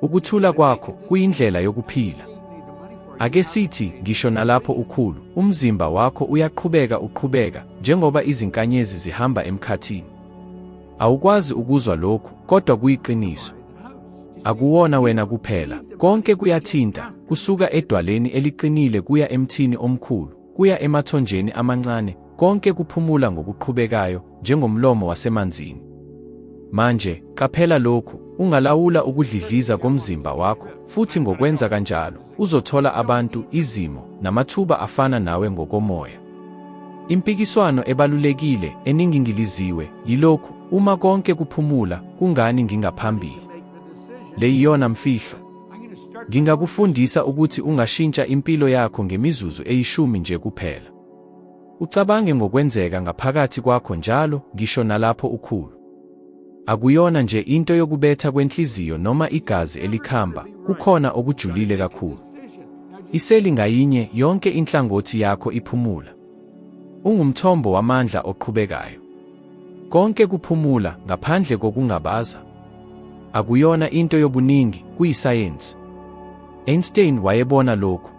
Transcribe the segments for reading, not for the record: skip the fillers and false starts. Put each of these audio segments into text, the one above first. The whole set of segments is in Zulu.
Ukuthula kwakho kuyindlela yokuphila. Ake sithi, ngisho nalapho ukhulu, umzimba wakho uyaqhubeka uqhubeka, njengoba izinkanyezi zihamba emkhathini. Awukwazi ukuzwa lokhu, kodwa kuyiqiniso. Akuwona wena kuphela, konke kuyathinta, kusuka edwaleni eliqinile kuya emthini omkhulu, kuya emathonjeni amancane, konke kuphumula ngokuqhubekayo, njengomlomo wasemanzini. Manje, qaphela lokhu, ungalawula ukudlidliza komzimba wakho, futhi ngokwenza kanjalo, uzothola abantu, izimo, namathuba afana nawe ngokomoya. Impikiswano ebalulekile, eningingiliziwe, yilokhu, uma konke kuphumula, kungani ngingaphambili? Le yiyona mfihlo. Ngingakufundisa ukuthi ungashintsha impilo yakho ngemizuzu eyishumi nje kuphela. Ucabange ngokwenzeka ngaphakathi kwakho njalo, ngisho nalapho ukhulu. Akuyona nje into yokubetha kwenhliziyo noma igazi elikhamba, kukhona okujulile kakhulu. Iseli ngayinye, yonke inhlangothi yakho iphumula. Ungumthombo wamandla oqhubekayo. Konke kuphumula, ngaphandle kokungabaza. Akuyona into yobuningi, kuyisayensi. Einstein wayebona lokhu.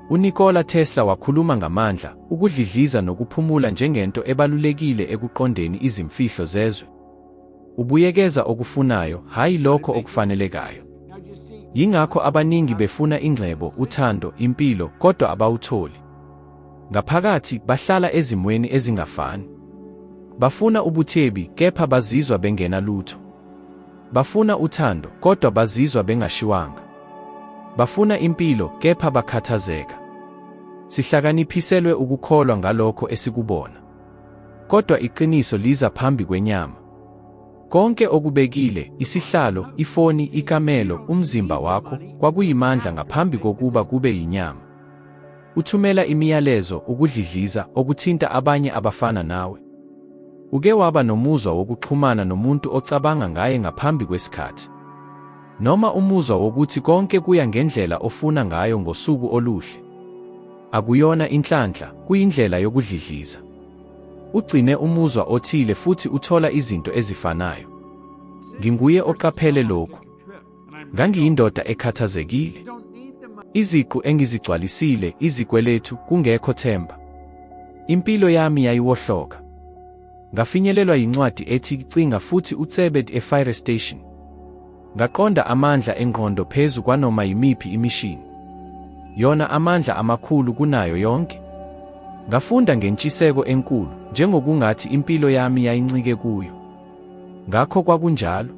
UNikola Tesla wakhuluma ngamandla, ukudlidliza nokuphumula njengento ebalulekile ekuqondeni izimfihlo zezwe. Ubuyekeza okufunayo, hhayi lokho okufanelekayo. Yingakho abaningi befuna ingcebo, uthando, impilo, kodwa abawutholi. Ngaphakathi, bahlala ezimweni ezingafani. Bafuna ubuthebi, kepha bazizwa bengena lutho. Bafuna uthando, kodwa bazizwa bengashiwanga. Bafuna impilo, kepha bakhathazeka. Sihlakaniphiselwe ukukholwa ngalokho esikubona. Kodwa iqiniso liza phambi kwenyama. Konke okubekile, isihlalo, ifoni, ikamelo, umzimba wakho, kwakuyimandla ngaphambi kokuba kube yinyama. Uthumela imiyalezo, ukudlidliza, okuthinta abanye abafana nawe. Uke waba nomuzwa wokuxhumana nomuntu ocabanga ngaye ngaphambi kwesikhathi? Noma umuzwa wokuthi konke kuya ngendlela ofuna ngayo ngosuku oluhle? Akuyona inhlanhla, kuyindlela yokudlidliza. Ugcine umuzwa othile futhi uthola izinto ezifanayo. Nginguye oqaphele lokhu. Ngangiyindoda ekhathazekile. Iziqu engizigcwalisile, izikweletu, kungekho themba. Impilo yami yayiwohloka. Ngafinyelelwa yincwadi ethi Cinga futhi uTsebe eFire Station. Ngaqonda amandla engqondo phezu kwanoma yimiphi imishini. Yona amandla amakhulu kunayo yonke. Ngafunda ngentshiseko enkulu, njengokungathi impilo yami yayincike kuyo. Ngakho kwakunjalo.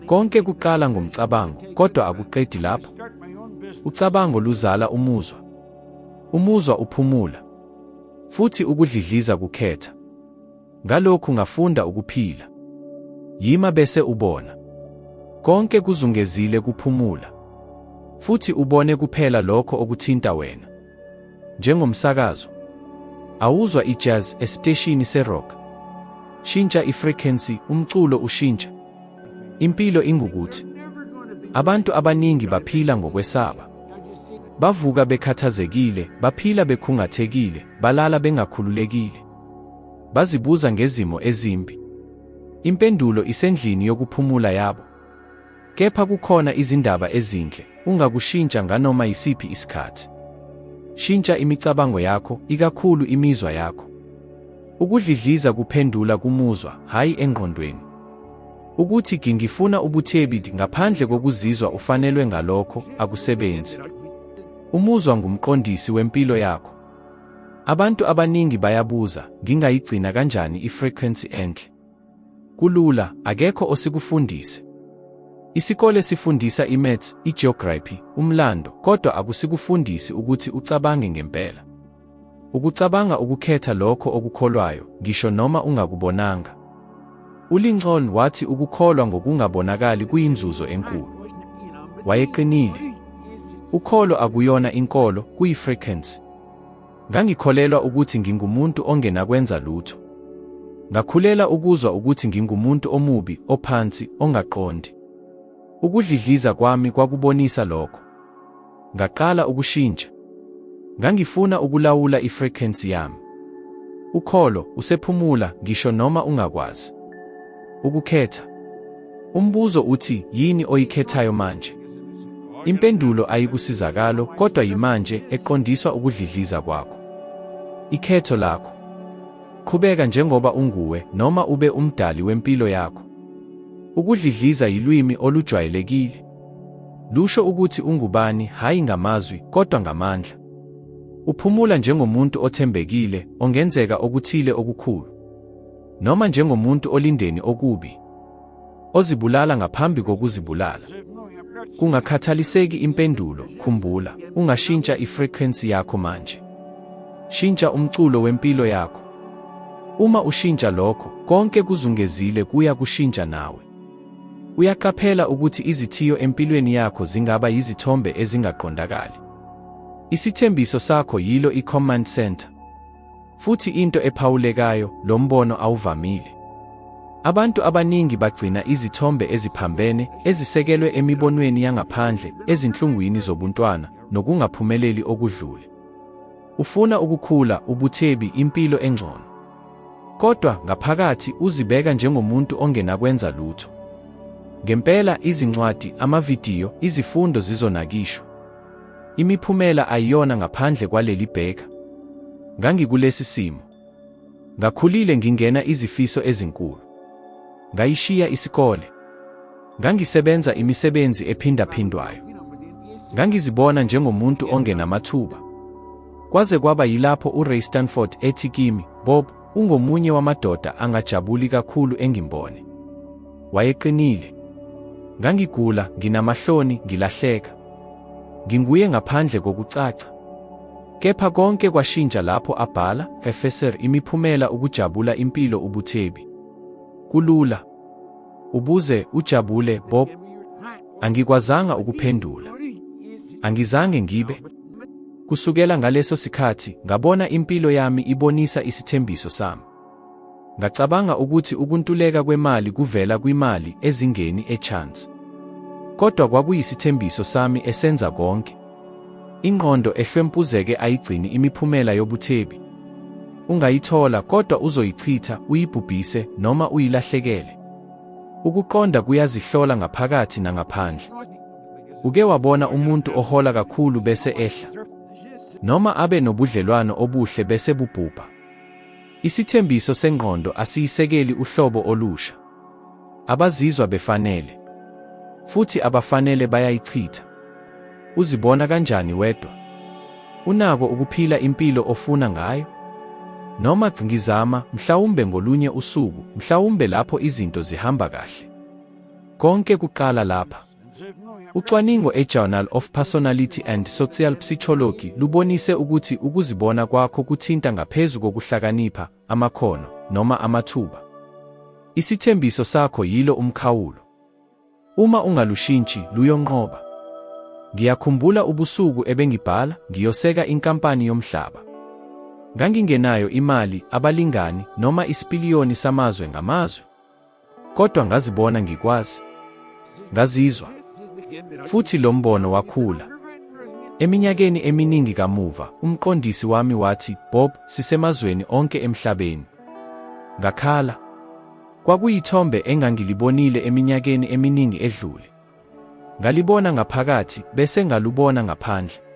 Konke kuqala ngomcabango, kodwa akuqedi lapho. Ucabango luzala umuzwa. Umuzwa uphumula. Futhi ukudlidliza kukhetha. Ngalokhu ngafunda ukuphila. Yima bese ubona. Konke kuzungezile kuphumula. Futhi ubone kuphela lokho okuthinta wena. Njengomsakazo. Awuzwa i-jazz esiteshini se-rock. Shintsha i-frequency, umculo ushintsha. Impilo ingukuthi abantu abaningi baphila ngokwesaba. Bavuka bekhathazekile, baphila bekhungathekile, balala bengakhululekile. Bazibuza ngezimo ezimbi. Impendulo isendlini yokuphumula yabo. Kepha kukhona izindaba ezinhle, ungakushintsha nganoma yisiphi isikhathi. Shintsha imicabango yakho, ikakhulu imizwa yakho. Ukudlidliza kuphendula kumuzwa, hhayi engqondweni. Ukuthi gingifuna ubuthebid ngaphandle kokuzizwa ufanelwe ngalokho, akusebenzi. Umuzwa ngumqondisi wempilo yakho. Abantu abaningi bayabuza, ngingayigcina kanjani i-frequency enhle? Kulula, akekho osikufundise. Isikole sifundisa i-maths, i-geography, umlando, kodwa akusikufundisi ukuthi ucabange ngempela. Ukucabanga ukukhetha lokho okukholwayo, ngisho noma ungakubonanga. ULincoln wathi ukukholwa ngokungabonakali kuyinzuzo enkulu. Wayeqinile. Ukholo akuyona inkolo, kuyi-frequency. Ngangikholelwa ukuthi ngingumuntu ongenakwenza lutho. Ngakhulela ukuzwa ukuthi ngingumuntu omubi, ophansi, ongaqondi. Ukudlidliza kwami kwakubonisa lokho. Ngaqala ukushintsha. Ngangifuna ukulawula i-frequency yami. Ukholo, usephumula, ngisho noma ungakwazi. Ukukhetha. Umbuzo uthi yini oyikhethayo manje? Impendulo ayikusizakalo kodwa yimanje eqondiswa ukudlidliza kwakho. Ikhetho lakho. Qhubeka njengoba unguwe noma ube umdali wempilo yakho. Ukudlidliza yilwimi olujwayelekile. Lusho ukuthi ungubani hhayi ngamazwi kodwa ngamandla. Uphumula njengomuntu othembekile ongenzeka okuthile okukhulu. Noma njengomuntu olindeni okubi. Ozibulala ngaphambi kokuzibulala. Kungakhathaliseki impendulo, khumbula, ungashintsha i-frequency yakho manje. Shintsha umculo wempilo yakho. Uma ushintsha lokho, konke kuzungezile kuya kushintsha nawe. Uyaqaphela ukuthi izithiyo empilweni yakho zingaba yizithombe ezingaqondakali. Isithembiso sakho yilo i-command center. Futhi into ephawulekayo, lo mbono awuvamile. Abantu abaningi bagcina izithombe eziphambene, ezisekelwe emibonweni yangaphandle, ezinhlungwini zobuntwana, nokungaphumeleli okudlule. Ufuna ukukhula, ubuthebi, impilo engcono. Kodwa, ngaphakathi, uzibeka njengomuntu ongenakwenza lutho. Ngempela, izincwadi, amavidiyo, izifundo zizonakishwa. Imiphumela ayiyona ngaphandle kwaleli bheka. Ngangikulesi simo. Ngakhulile ngingena izifiso ezinkulu. Ngayishiya isikole. Ngangisebenza imisebenzi ephindaphindwayo. Ngangizibona njengomuntu ongenamathuba. Kwaze kwaba yilapho uRay Stanford ethi kimi, Bob, ungomunye wamadoda angajabuli kakhulu engimbone. Wayeqinile. Ngangigula, nginamahloni, ngilahleka. Nginguye ngaphandle kokucaca. Kepha konke kwashintsha lapho abhala, FSR imiphumela ukujabula impilo ubuthebi. Kulula. Ubuze, ujabule, Bob? Angikwazanga ukuphendula. Angizange ngibe. Kusukela ngaleso sikhathi, ngabona impilo yami ibonisa isithembiso sami. Ngacabanga ukuthi ukuntuleka kwemali kuvela kwimali ezingeni e-chance. Kodwa kwakuyisithembiso sami esenza konke. Ingqondo ehlwempuzeke ayigcini imiphumela yobuthebi. Ungayithola kodwa uzoyichitha, uyibhubhise noma uyilahlekele. Ukuqonda kuyazihlola ngaphakathi nangaphandle. Uke wabona umuntu ohola kakhulu bese ehla? Noma abe nobudlelwano obuhle bese bubhubha? Isithembiso sengqondo asiyisekeli uhlobo olusha. Abazizwa befanele. Futhi abafanele bayayichitha. Uzibona kanjani wedwa? Unako ukuphila impilo ofuna ngayo? Noma ngizama, mhlawumbe ngolunye usuku, mhlawumbe lapho izinto zihamba kahle. Konke kuqala lapha. Ucwaningo e-Journal of Personality and Social Psychology lubonise ukuthi ukuzibona kwakho kuthinta ngaphezu kokuhlakanipha, amakhono, noma amathuba. Isithembiso sakho yilo umkhawulo. Uma ungalushintshi, luyonqoba. Ngiyakhumbula ubusuku ebengibhala, ngiyoseka inkampani yomhlaba. Ngangingenayo imali, abalingani, noma isipiliyoni samazwe ngamazwe. Kodwa ngazibona ngikwazi. Ngazizwa. Futhi lo mbono wakhula. Eminyakeni eminingi kamuva, umqondisi wami wathi, Bob, sisemazweni onke emhlabeni. Ngakhala. Kwakuyithombe engangilibonile eminyakeni eminingi edlule. Ngalibona ngaphakathi, bese ngalubona ngaphandle.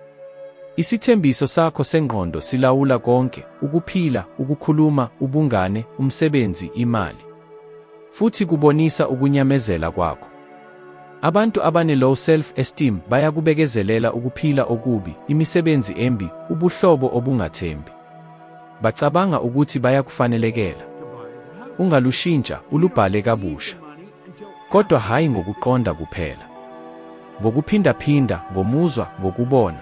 Isithembiso sakho sengqondo silawula konke, ukuphila, ukukhuluma, ubungane, umsebenzi, imali. Futhi kubonisa ukunyamezela kwakho. Abantu abane-low self-esteem bayakubekezelela ukuphila okubi, imisebenzi embi, ubuhlobo obungathembi. Bacabanga ukuthi bayakufanelekela. Ungalushintsha, ulubhale kabusha. Kodwa hhayi ngokuqonda kuphela. Ngokuphindaphinda, ngomuzwa, ngokubona.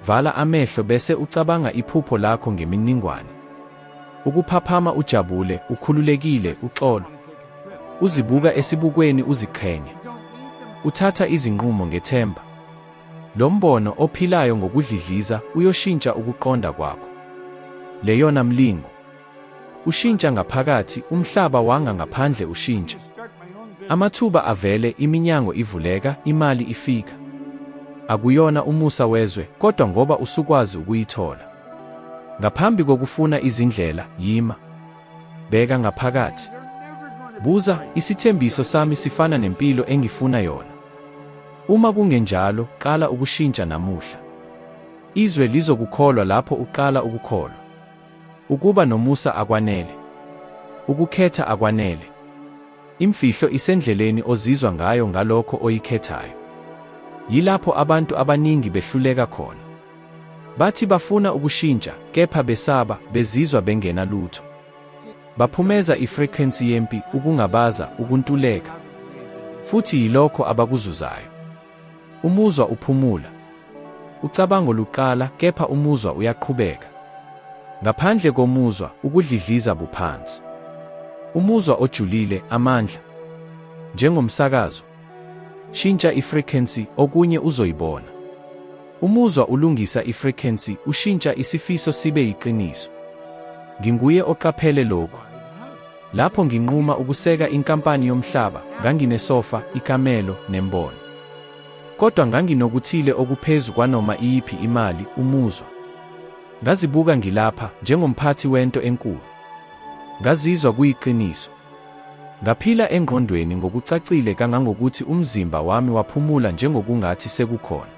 Vala amehlo bese ucabanga iphupho lakho ngemininingwane. Ukuphaphama ujabule, ukhululekile, uxolo. Uzibuka esibukweni uziqhenye. Uthatha izinqumo ngethemba. Lo mbono ophilayo ngokudlidliza uyoshintsha ukuqonda kwakho. Leyona mlingo. Ushintsha ngaphakathi, umhlaba wanga ngaphandle ushintsha. Amathuba avele, iminyango ivuleka, imali ifika. Akuyona umusa wezwe, kodwa ngoba usukwazi ukuyithola. Ngaphambi kokufuna izindlela, yima. Bheka ngaphakathi. Buza, isithembiso sami sifana nempilo engifuna yona? Uma kungenjalo, qala ukushintsha namuhla. Izwe lizokukholwa lapho uqala ukukholwa. Ukuba nomusa akwanele. Ukukhetha akwanele. Imfihlo isendleleni ozizwa ngayo ngalokho oyikhethayo. Yilapho abantu abaningi behluleka khona. Bathi bafuna ukushintsha, kepha besaba, bezizwa bengena lutho. Baphumeza ifrequency yempi, ukungabaza, ukuntuleka. Futhi yilokho abakuzuzayo. Umuzwa uphumula. Ucabango luqala, kepha umuzwa uyaqhubeka. Ngaphandle komuzwa, ukudlidliza buphansi. Umuzwa ojulile, amandla. Njengomsakazo. Shintsha ifrequency, okunye uzoyibona. Umuzwa ulungisa ifrequency, ushintsha isifiso sibe yiqiniso. Nginguye oqaphele lokhu. Lapho nginquma ukuseka inkampani yomhlaba, nganginesofa, ikamelo, nembono. Kodwa nganginokuthile okuphezu kwanoma iyiphi imali, umuzwa. Ngazibuka ngilapha, njengomphathi wento enkulu. Ngazizwa kuyiqiniso. Ngaphila engqondweni ngokucacile kangangokuthi umzimba wami waphumula njengokungathi sekukhona.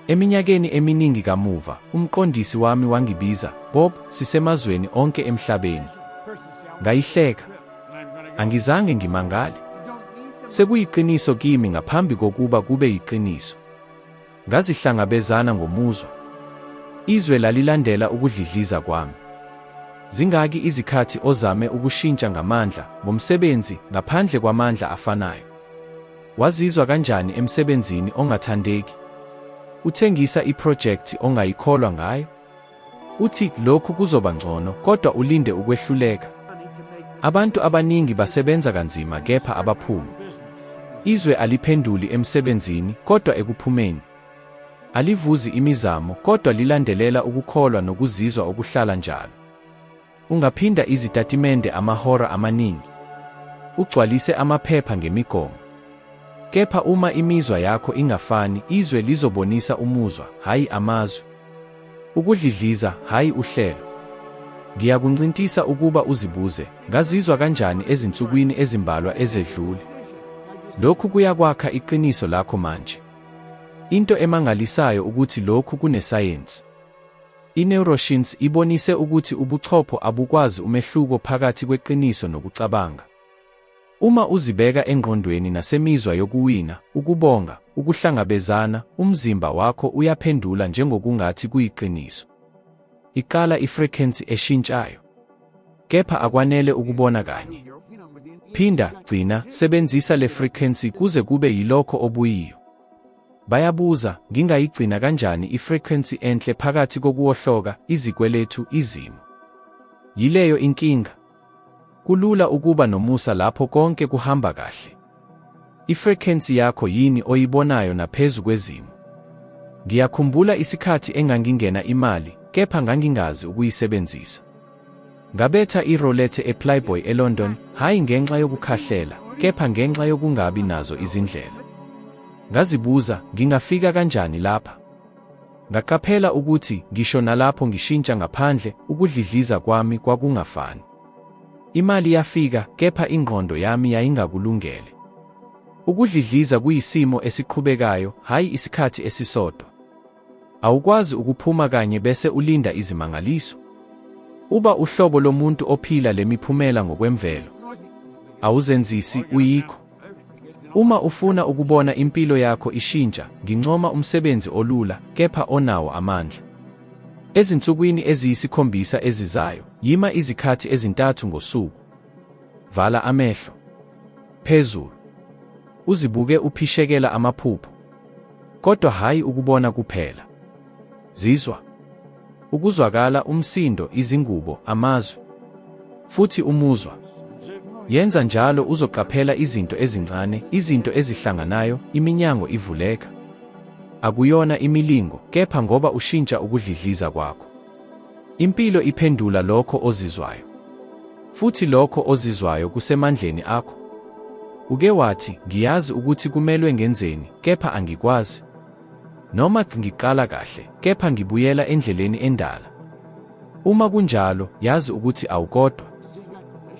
Eminyakeni eminingi kamuva, umqondisi wami wangibiza, Bob, sisemazweni onke emhlabeni. Ngayihleka. Angizange ngimangale. Sekuyiqiniso kimi ngaphambi kokuba kube yiqiniso. Ngazihlangabezana ngomuzwa. Izwe lalilandela ukudlidliza kwami. Zingaki izikhathi ozame ukushintsha ngamandla, ngomsebenzi, ngaphandle kwamandla afanayo? Wazizwa kanjani emsebenzini ongathandeki? Uthengisa iphrojekthi ongayikholwa ngayo? Uthi lokhu kuzoba ngcono kodwa ulinde ukwehluleka. Abantu abaningi basebenza kanzima kepha abaphumi. Izwe aliphenduli emsebenzini kodwa ekuphumeni. Alivuzi imizamo kodwa lilandelela ukukholwa nokuzizwa okuhlala njalo. Ungaphinda izitatimende amahora amaningi. Ugcwalise amaphepha ngemigomo. Kepha uma imizwa yakho ingafani, izwe lizobonisa umuzwa, hhayi amazwi. Ukudlidliza, hhayi uhlelo. Ngiyakuncintisa ukuba uzibuze, ngazizwa kanjani ezinsukwini ezimbalwa ezedlule? Lokhu kuyakwakha iqiniso lakho manje. Into emangalisayo ukuthi lokhu kunesayensi. I-neuroscience ibonise ukuthi ubuchopho abukwazi umehluko phakathi kweqiniso nokucabanga. Uma uzibeka engqondweni nasemizwa yokuwina, ukubonga, ukuhlangabezana, umzimba wakho uyaphendula njengokungathi kuyiqiniso. Iqala ifrequency eshintshayo. Kepha akwanele ukubona kanye. Phinda, gcina, sebenzisa le frequency kuze kube yilokho obuyiyo. Bayabuza, ngingayigcina kanjani ifrequency enhle phakathi kokuwohloka, izikweletu, izimo? Yileyo inkinga. Kulula ukuba nomusa lapho konke kuhamba kahle. Ifrequency yakho yini oyibonayo naphezu kwezimo. Ngiyakhumbula isikhathi engangingena imali, kepha ngangingazi ukuyisebenzisa. Ngabetha i-roulette ePlayboy eLondon, hhayi ngenxa yokukhahlela, kepha ngenxa yokungabi nazo izindlela. Ngazibuza, ngingafika kanjani lapha? Ngaqaphela ukuthi, ngisho nalapho ngishintsha ngaphandle, ukudlidliza kwami kwakungafani. Imali yafika, kepha ingqondo yami yayingakulungele. Ukudlidliza kuyisimo esiqhubekayo, hhayi isikhathi esisodwa. Awukwazi ukuphuma kanye bese ulinda izimangaliso. Uba uhlobo lomuntu ophila le miphumela ngokwemvelo. Awuzenzisi, uyikho. Uma ufuna ukubona impilo yakho ishintsha, ngincoma umsebenzi olula, kepha onawo amandla. Ezinsukwini eziyisikhombisa ezizayo, yima izikhathi ezintathu ngosuku. Vala amehlo. Phezulu. Uzibuke uphishekela amaphupho. Kodwa hhayi ukubona kuphela. Zizwa. Ukuzwakala, umsindo, izingubo, amazwi. Futhi umuzwa. Yenza njalo uzoqaphela izinto ezincane, izinto ezihlanganayo, iminyango ivuleka. Akuyona imilingo, kepha ngoba ushintsha ukudlidliza kwakho. Impilo iphendula lokho ozizwayo. Futhi lokho ozizwayo kusemandleni akho. Uke wathi, ngiyazi ukuthi kumelwe ngenzeni, kepha angikwazi. Noma ngiqala kahle, kepha ngibuyela endleleni endala. Uma kunjalo, yazi ukuthi awukodwa.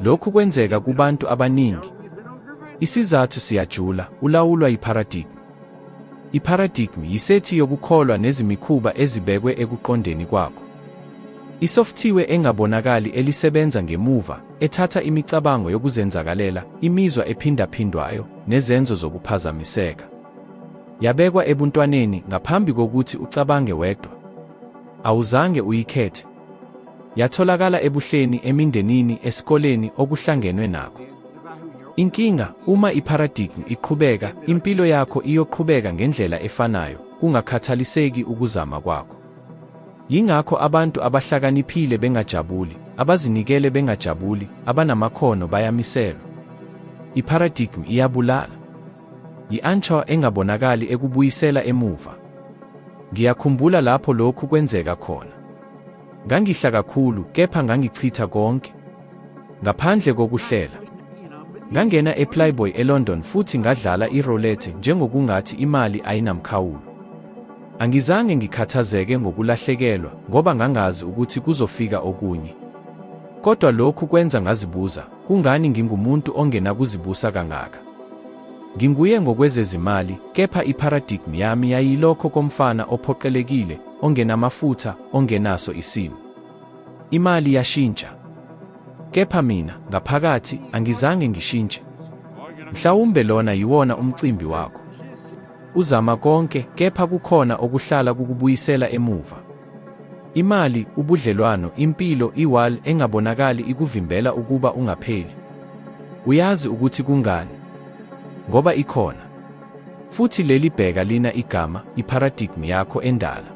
Lokhu kwenzeka kubantu abaningi. Isizathu siyajula, ulawulwa yiparadigm. Iparadigm yisethi yokukholwa nezimikhuba ezibekwe ekuqondeni kwakho. Isofthiwe engabonakali elisebenza ngemuva, ethatha imicabango yokuzenzakalela, imizwa ephindaphindwayo, nezenzo zokuphazamiseka. Yabekwa ebuntwaneni ngaphambi kokuthi ucabange wedwa. Awuzange uyikhethe. Yatholakala ebuhleni, emindenini, esikoleni, okuhlangenwe nakho. Inkinga, uma iparadigm iqhubeka, impilo yakho iyoqhubeka ngendlela efanayo, kungakhathaliseki ukuzama kwakho. Yingakho abantu abahlakaniphile bengajabuli, abazinikele bengajabuli, abanamakhono bayamiselwa. Iparadigm iyabulala. Yi-anchor engabonakali ekubuyisela emuva. Ngiyakhumbula lapho lokhu kwenzeka khona. Ngangihla kakhulu, kepha ngangichitha konke. Ngaphandle kokuhlela. Ngangena ePlayboy eLondon futhi ngadlala iroulette njengokungathi imali ayinamkhawulo. Angizange ngikhathazeke ngokulahlekelwa ngoba ngangazi ukuthi kuzofika okunye. Kodwa lokhu kwenza ngazibuza, kungani ngingumuntu ongenakuzibusa kangaka? Nginguye ngokwezezimali, kepha iparadigm yami yayilokho komfana ophoqelekile, ongenamafutha, ongenaso isimo. Imali yashintsha. Kepha mina, ngaphakathi, angizange ngishintshe. Mhlawumbe lona yiwona umcimbi wakho. Uzama konke, kepha kukhona okuhlala kukubuyisela emuva. Imali, ubudlelwano, impilo, iwall engabonakali ikuvimbela ukuba ungapheli. Uyazi ukuthi kungani? Ngoba ikhona. Futhi leli bheka lina igama, iparadigm yakho endala.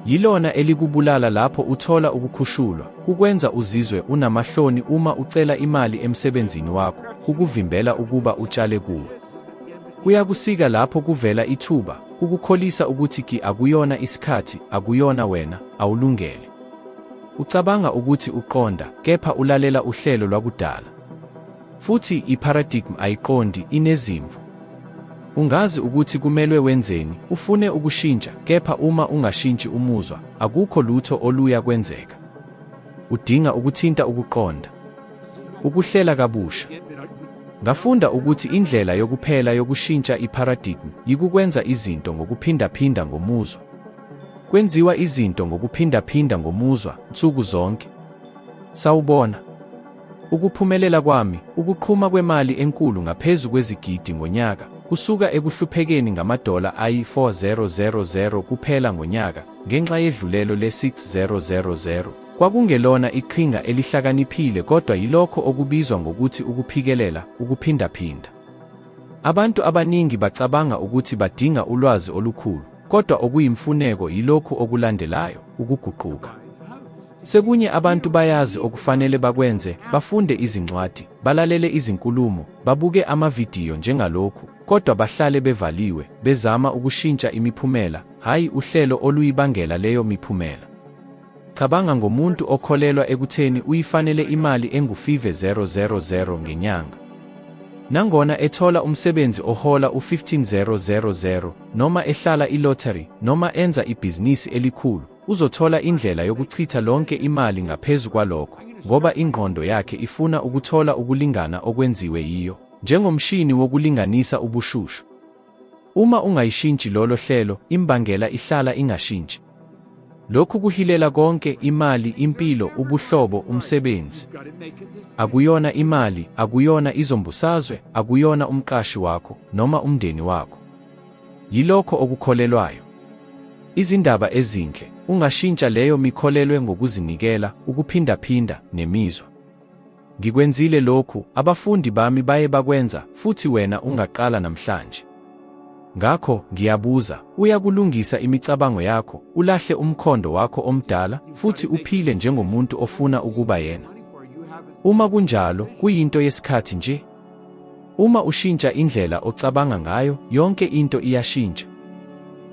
Yilona elikubulala lapho uthola ukukhushulwa, kukwenza uzizwe unamahloni uma ucela imali emsebenzini wakho, kukuvimbela ukuba utshale kuwe. Kuyakusika lapho kuvela ithuba, kukukholisa ukuthi ki akuyona isikhathi, akuyona wena, awulungele. Ucabanga ukuthi uqonda, kepha ulalela uhlelo lwakudala. Futhi iparadigm ayiqondi, inezimvu. Ungazi ukuthi kumelwe wenzeni, ufune ukushintsha, kepha uma ungashintshi umuzwa, akukho lutho oluya kwenzeka. Udinga ukuthinta ukuqonda. Ukuhlela kabusha. Ngafunda ukuthi indlela yokuphela yokushintsha iparadigm yikukwenza izinto ngokuphindaphinda ngomuzwa. Kwenziwa izinto ngokuphindaphinda ngomuzwa, nsuku zonke. Sawubona. Ukuphumelela kwami, ukuqhuma kwemali enkulu ngaphezu kwezigidi ngonyaka, kusuka ekuhluphekeni ngamadola ayi-4000 kuphela ngonyaka, ngenxa yedlulelo le-6000. Kwakungelona iqhinga elihlakaniphile kodwa yilokho okubizwa ngokuthi ukuphikelela, ukuphindaphinda. Abantu abaningi bacabanga ukuthi badinga ulwazi olukhulu, kodwa okuyimfuneko yilokhu okulandelayo, ukuguquka. Sekunye abantu bayazi okufanele bakwenze, bafunde izincwadi, balalele izinkulumo, babuke amavidiyo njengalokhu, kodwa bahlale bevaliwe, bezama ukushintsha imiphumela, hhayi uhlelo oluyibangela leyo miphumela. Cabanga ngomuntu okholelwa ekutheni uyifanele imali engu-5000 ngenyanga. Nangona ethola umsebenzi ohola u-15000, noma ehlala i-lottery, noma enza ibhizinisi elikhulu, uzothola indlela yokuchitha lonke imali ngaphezu kwalokho, ngoba ingqondo yakhe ifuna ukuthola ukulingana okwenziwe yiyo, njengomshini wokulinganisa ubushushu. Uma ungayishintshi lolo hlelo, imbangela ihlala ingashintshi. Lokhu kuhilela konke, imali, impilo, ubuhlobo, umsebenzi. Akuyona imali, akuyona izombusazwe, akuyona umqashi wakho, noma umndeni wakho. Yilokho okukholelwayo. Izindaba ezinhle, ungashintsha leyo mikholelwe ngokuzinikela, ukuphindaphinda, nemizwa. Ngikwenzile lokhu, abafundi bami baye bakwenza, futhi wena ungaqala namhlanje. Ngakho, ngiyabuza, uyakulungisa imicabango yakho, ulahle umkhondo wakho omdala, futhi uphile njengomuntu ofuna ukuba yena? Uma kunjalo, kuyinto yesikhathi nje. Uma ushintsha indlela ocabanga ngayo, yonke into iyashintsha.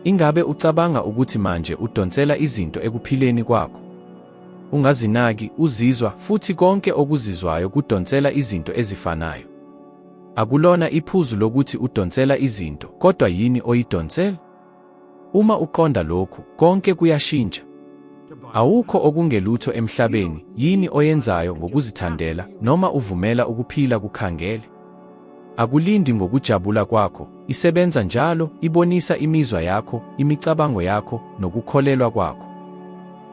Ingabe ucabanga ukuthi manje udonsela izinto ekuphileni kwakho? Ungazinaki, uzizwa, futhi konke okuzizwayo kudonsela izinto ezifanayo. Akulona iphuzu lokuthi udonsela izinto, kodwa yini oyidonsela? Uma uqonda lokhu, konke kuyashintsha. Awukho okungelutho emhlabeni, yini oyenzayo ngokuzithandela noma uvumela ukuphila kukhangele. Akulindi ngokujabula kwakho, isebenza njalo, ibonisa imizwa yakho, imicabango yakho, nokukholelwa kwakho.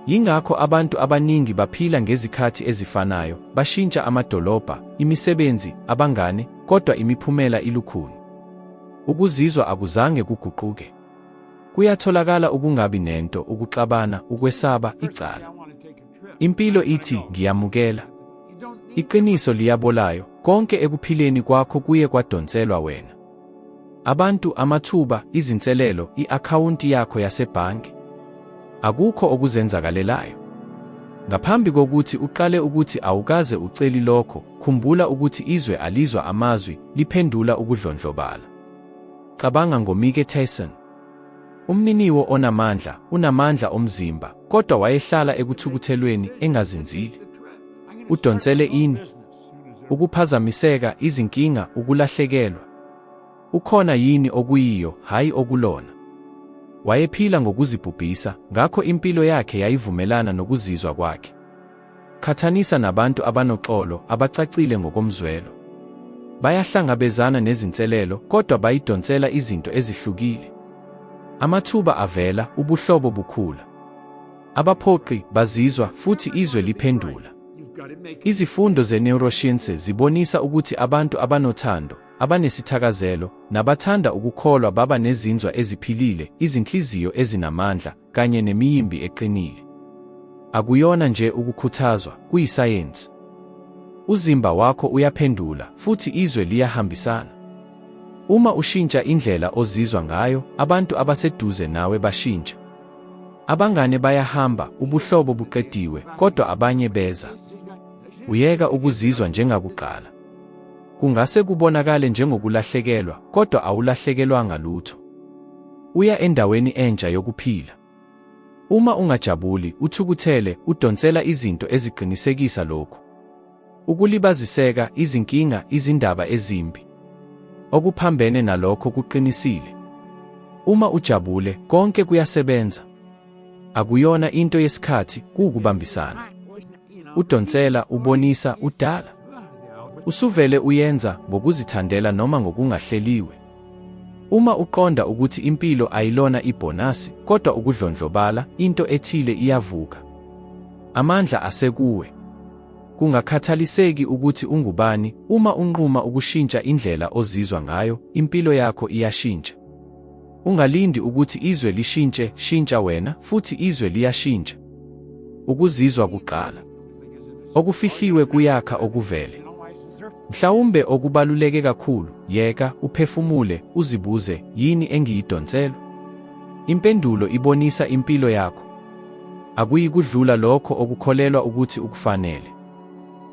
Yingakho abantu abaningi baphila ngezikhathi ezifanayo, bashintsha amadolobha, imisebenzi, abangane, kodwa imiphumela ilukhuni. Ukuzizwa akuzange kuguquke. Kuyatholakala ukungabi nento, ukuxabana, ukwesaba, icala. Impilo ithi, ngiyamukela. Iqiniso liyabolayo, konke ekuphileni kwakho kuye kwadonselwa wena. Abantu, amathuba, izinselelo, i-akhawunti yakho yasebhange. Akukho okuzenzakalelayo. Ngaphambi kokuthi uqale ukuthi awukaze uceli lokho, khumbula ukuthi izwe alizwa amazwi, liphendula ukudlondlobala. Cabanga ngoMike Tyson. Umniniwo onamandla, unamandla omzimba, kodwa wayehlala ekuthukuthelweni, engazinzile. Udonsele ini? Ukuphazamiseka, izinkinga, ukulahlekelwa. Ukhona yini okuyiyo, hhayi okulona. Wayephila ngokuzibhubhisa, ngakho impilo yakhe yayivumelana nokuzizwa kwakhe. Qhathanisa nabantu abanoxolo, abacacile ngokomzwelo. Bayahlangabezana nezinselelo, kodwa bayidonsela izinto ezihlukile. Amathuba avela, ubuhlobo bukhula. Abaphoqi bazizwa futhi izwe liphendula. Izifundo ze-neuroscience zibonisa ukuthi abantu abanothando, abanesithakazelo, nabathanda ukukholwa baba nezinzwa eziphilile, izinhliziyo ezinamandla, kanye nemiyimbi eqinile. Akuyona nje ukukhuthazwa, kuyisayensi. Uzimba wakho uyaphendula, futhi izwe liyahambisana. Uma ushintsha indlela ozizwa ngayo, abantu abaseduze nawe bashintsha. Abangane bayahamba, ubuhlobo buqediwe, kodwa abanye beza. Uyeka ukuzizwa njengakuqala. Kungase kubonakale njengokulahlekelwa, kodwa awulahlekelwanga lutho. Uya endaweni entsha yokuphila. Uma ungajabuli, uthukuthele, udonsela izinto eziqinisekisa lokhu. Ukulibaziseka, izinkinga, izindaba ezimbi. Okuphambene nalokho kuqinisile. Uma ujabule, konke kuyasebenza. Akuyona into yesikhathi, kuwukubambisana. Udonsela, ubonisa, udala. Usuvele uyenza ngokuzithandela noma ngokungahleliwe. Uma uqonda ukuthi impilo ayilona ibhonasi, kodwa ukudlondlobala, into ethile iyavuka. Amandla asekuwe. Kungakhathaliseki ukuthi ungubani, uma unquma ukushintsha indlela ozizwa ngayo, impilo yakho iyashintsha. Ungalindi ukuthi izwe lishintshe, shintsha wena, futhi izwe liyashintsha. Ukuzizwa kuqala. Okufihliwe kuyakha okuvele. Mhlawumbe okubaluleke kakhulu, yeka, uphefumule, uzibuze, yini engiyidonselwe? Impendulo ibonisa impilo yakho. Akuyikudlula lokho okukholelwa ukuthi ukufanele.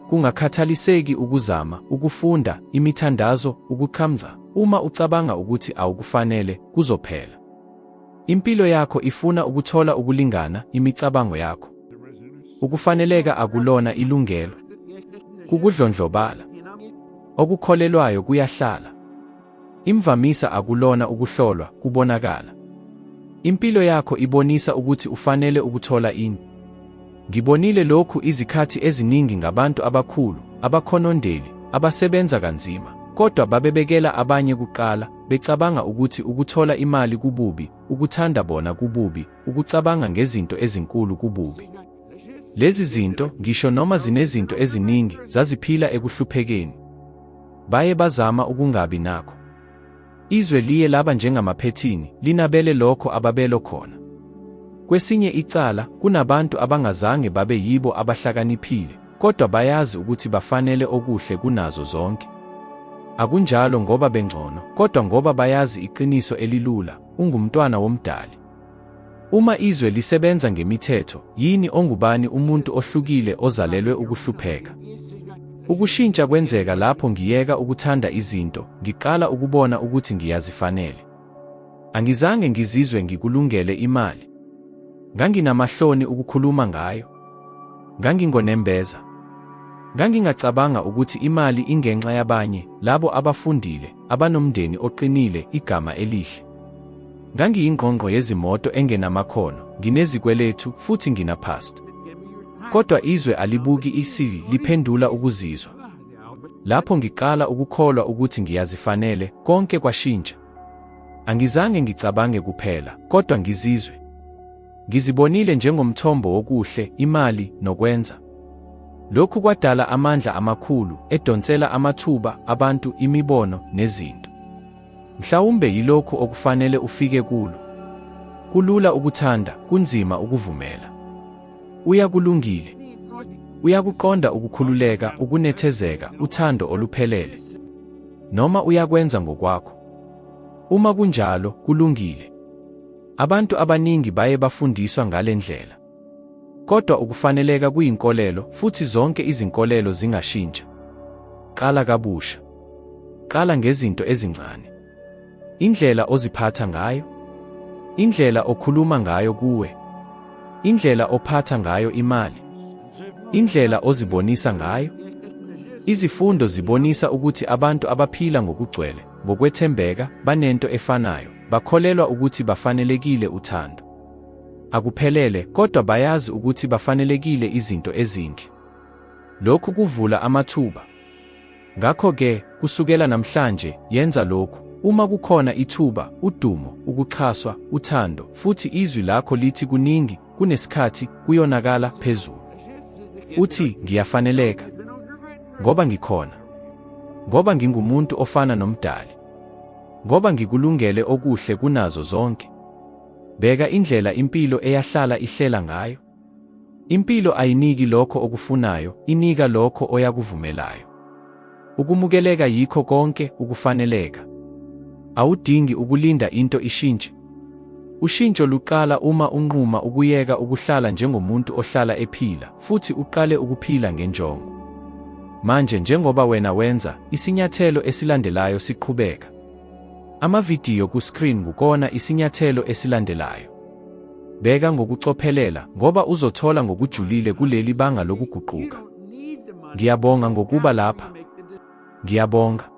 Kungakhathaliseki ukuzama, ukufunda, imithandazo, ukuqhamza, uma ucabanga ukuthi awukufanele, kuzophela. Impilo yakho ifuna ukuthola ukulingana, imicabango yakho. Ukufaneleka akulona ilungelo. Kukudlondlobala. Okukholelwayo kuyahlala. Imvamisa akulona ukuhlolwa, kubonakala. Impilo yakho ibonisa ukuthi ufanele ukuthola ini. Ngibonile lokhu izikhathi eziningi ngabantu abakhulu, abakhonondeli, abasebenza kanzima, kodwa babebekela abanye kuqala, becabanga ukuthi ukuthola imali kububi, ukuthanda bona kububi, ukucabanga ngezinto ezinkulu kububi. Lezi zinto, ngisho noma zinezinto eziningi, zaziphila ekuhluphekeni. Baye bazama ukungabi nakho. Izwe liye laba njengamaphethini, linabele lokho ababelo khona. Kwesinye icala, kunabantu abangazange babe yibo abahlakaniphile, kodwa bayazi ukuthi bafanele okuhle kunazo zonke. Akunjalo ngoba bengcono, kodwa ngoba bayazi iqiniso elilula, ungumntwana woMdali. Uma izwe lisebenza ngemithetho, yini ongubani umuntu ohlukile ozalelwe ukuhlupheka? Ukushintsha kwenzeka lapho ngiyeka ukuthanda izinto, ngiqala ukubona ukuthi ngiyazifanele. Angizange ngizizwe ngikulungele imali. Nganginamahloni ukukhuluma ngayo. Ngangingonembeza. Ngangingacabanga ukuthi imali ingenxa yabanye, labo abafundile, abanomndeni oqinile, igama elihle. Ngangiyingqongqo yezimoto engenamakhono, nginezikweletu futhi ngina-past. Kodwa izwe alibuki i-CV, liphendula ukuzizwa. Lapho ngiqala ukukholwa ukuthi ngiyazifanele, konke kwashintsha. Angizange ngicabange kuphela, kodwa ngizizwe. Ngizibonile njengomthombo wokuhle, imali, nokwenza. Lokhu kwadala amandla amakhulu, edonsela amathuba, abantu, imibono, nezinto. Mhlawumbe yilokhu okufanele ufike kulo. Kulula ukuthanda, kunzima ukuvumela. Uya kulungile. Uyakuqonda ukukhululeka, ukunethezeka, uthando oluphelele. Noma uyakwenza ngokwakho. Uma kunjalo, kulungile. Abantu abaningi baye bafundiswa ngale ndlela. Kodwa ukufaneleka kuyinkolelo futhi zonke izinkolelo zingashintsha. Qala kabusha. Qala ngezinto ezincane. Indlela oziphatha ngayo. Indlela okhuluma ngayo kuwe. Indlela ophatha ngayo imali. Indlela ozibonisa ngayo. Izifundo zibonisa ukuthi abantu abaphila ngokugcwele, ngokwethembeka, banento efanayo, bakholelwa ukuthi bafanelekile uthando. Akuphelele, kodwa bayazi ukuthi bafanelekile izinto ezinhle. Lokhu kuvula amathuba. Ngakho-ke, kusukela namhlanje, yenza lokhu. Uma kukhona ithuba, udumo, ukuxhaswa, uthando, futhi izwi lakho lithi kuningi, kunesikhathi, kuyonakala, phezulu. Uthi, ngiyafaneleka. Ngoba ngikhona. Ngoba ngingumuntu ofana noMdali. Ngoba ngikulungele okuhle kunazo zonke. Bheka indlela impilo eyahlala ihlela ngayo. Impilo ayiniki lokho okufunayo, inika lokho oyakuvumelayo. Ukumukeleka yikho konke ukufaneleka. Awudingi ukulinda into ishintshe. Ushintsho luqala uma unquma ukuyeka ukuhlala njengomuntu ohlala ephila futhi uqale ukuphila ngenjongo. Manje njengoba wena wenza, isinyathelo esilandelayo siqhubeka. Amavidiyo ku-screen ngukona isinyathelo esilandelayo. Beka ngokucophelela ngoba uzothola ngokujulile kuleli banga lokuguquka. Ngiyabonga ngokuba lapha. Ngiyabonga.